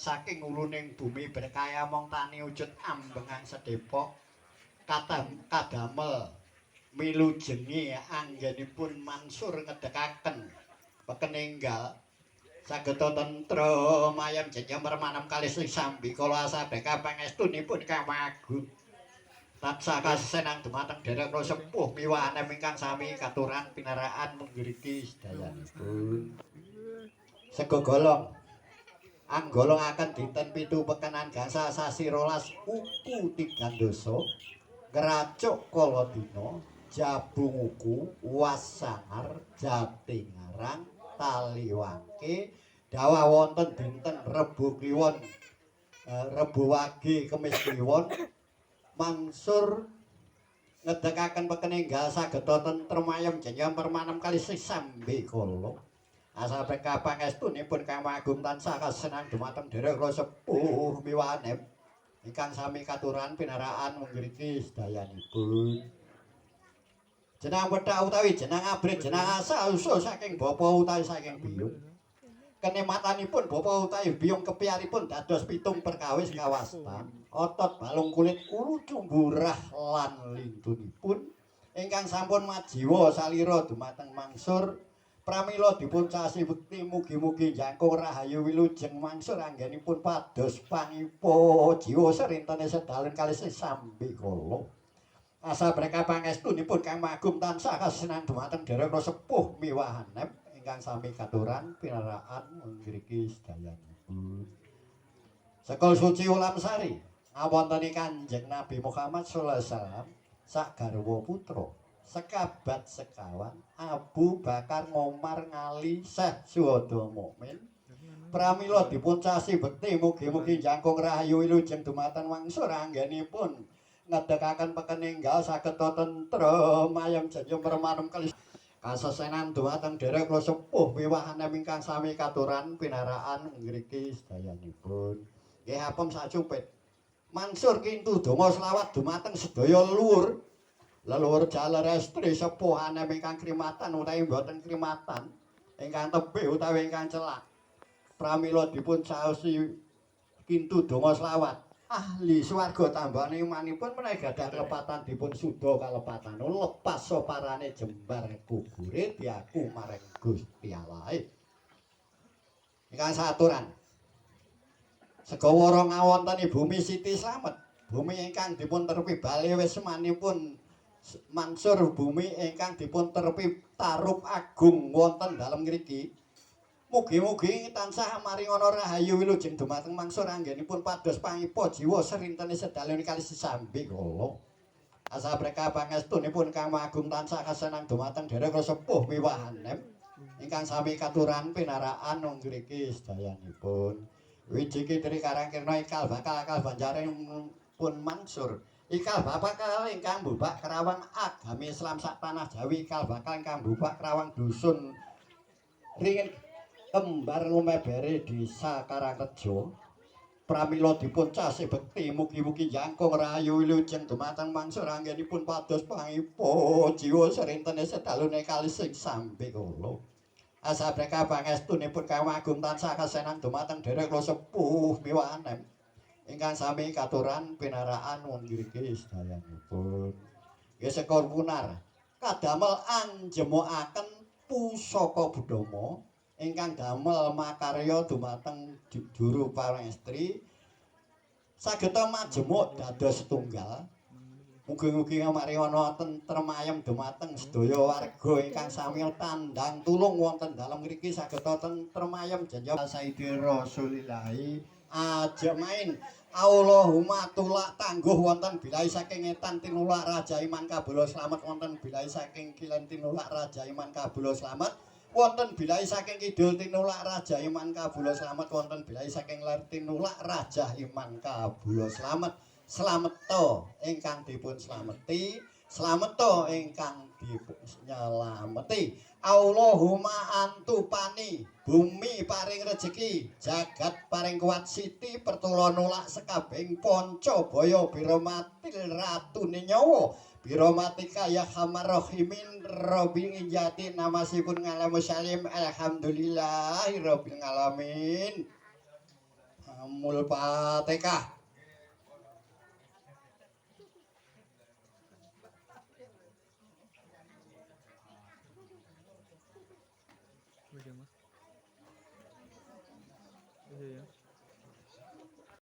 Saking uluning bumi berkaya mong tani wujud ambengan sedepok kadamel milujengi anggenipun Mansur ngedekaken pekeninggal sageta tentrem ayem jejeng permanem kalih sambi kala asabeka pangestunipun Kang Agung tansah kasenang dumateng derek kula sepuh miwahanem ingkang sami katuran pinaraan munggiriki sedayanipun. Sego golong anggolongaken dinten 7 pekenan gangsal sasi 12 uku tigang dasa ngracuk kala dina jabung uku wasangar Jatingarang Taliwangke dawah wonten dinten Rebo Kliwon, Rebo Wage Kemis Kliwon Mansur ngedekaken pekeninggal sageta tentrem ayem jejeng permanem kalih sambe kala asal pangestunipun Kang Agung tansah kasenang dumateng derek kula sepuh miwahanem ingkang sami katuran pinaraan munggiriki sedayanipun. Jenang wethak utawi jenang abrit jenang asal usul saking bapa utawi saking biyung. Kenematanipun bapa utawi biyung kepiyaripun dados pitung perkawis kawastan otot balung kulit ulu cumburah lan lintunipun ingkang sampun majiwa salira dumateng Mansur. Pramila dipun casi bekti mugi-mugi jangkung rahayu wilujeng Mansur anggenipun pados pangipo jiwa serintene sedalun kalih sambi kala. Asal mereka pangestunipun Kang Agung tansah kasenang dumateng derek sepuh miwahanem ingkang sami katuran pinaraan ngriki sedayanipun. Sekul suci Ulamsari ngawonteni Kanjeng Nabi Muhammad sallallahu alaihi wasallam sak garwa putra sekabat sekawan Abu Bakar Ngomar Ngali Syekh Suhada Mukmin. Pramila dipun casi bekti mugi-mugi jangkung rahayu wilujeng dumateng Mansur anggenipun ngedekaken pekeninggal sageta tentrem ayem jejeng permanem kalih kasesenan dumateng derek kula sepuh wiwahanem ingkang sami katuran pinaraan ngriki sedayanipun. Nggih apem sacupit Mansur kintu donga selawat dumateng sedaya leluhur leluhur jaler estri sepuh anem ingkang krimatan utawi mboten krimatan ingkang tebih utawi ingkang celak. Pramila dipun caosi kintu donga selawat ahli swarga tambane imanipun menawi gadah kelepatan dipun suda kalepatan lepas soparane jembar kubure diaku marang Gusti Allah. Ingkang saturan segawara ngawonteni bumi Siti Slamet, bumi ingkang dipun terpi bali wismanipun Mansur, bumi ingkang dipun terpi tarup agung wonten dalem ngriki. Mugi-mugi tansah maringana rahayu wilujeng dumateng Mansur anggenipun pados pangipa jiwa serintene sedalune kalih sesambi kala. Asal mereka pangestunipun Kang Agung tansah kasenang dumateng derek sepuh miwahanem ingkang sami katuran pinaraan ngriki sedayanipun. Wiji Kitri Karangkirna ikal bakal akal banjaring pun Mansur. Ikal bakal ingkang mbubak Kerawang agami Islam sak tanah Jawi, ikal bakal ingkang mbubak Kerawang dusun ringin kembar lumebere desa Karangrejo. Pramila dipun casi bekti mugi-mugi jangkung rahayu wilujeng dumateng Mansur anggenipun pados pangipo jiwa serintene sedalune kalih sing sambi kala. Asal mereka pangestunipun Kang Agung tansah kasenang dumateng derek kula sepuh miwahanem ingkang sami katuran pinaraan ngriki sedayanipun. Nggih sekor punar kadamel anjemokaken pusaka budama ingkang damel makarya dumateng juru pangestri sageta majemuk dados setunggal. Mugi-mugi maringana tentrem ayem dumateng sedaya warga ingkang sami tandang tulung wonten dalem ngriki sageta tentrem ayem jenjang Sayyidi Rasulillahi ajmain. Allahumma tulak tangguh wonten bilai saking etan tinulak Raja Iman Kabula slamet wonten bilai saking kilen tinulak Raja Iman Kabula slamet wonten bilai saking kidul tinulak Raja Iman Kabula slamet wonten bilai saking ler tinulak Raja Iman Kabula slamet. Slameto ingkang dipun slameti, slameto ingkang dipun nyelameti. Allahumma antupani bumi paring rejeki, jagat paring kuat, siti pertula nolak sekabehing panca baya biramatil ratune nyawa biramatika ya khamar rahimin rabbi injati namasipun ngalamu salim. Alhamdulillahirabbil alamin. Ummul Fatihah. Iya, Mas. Iya ya.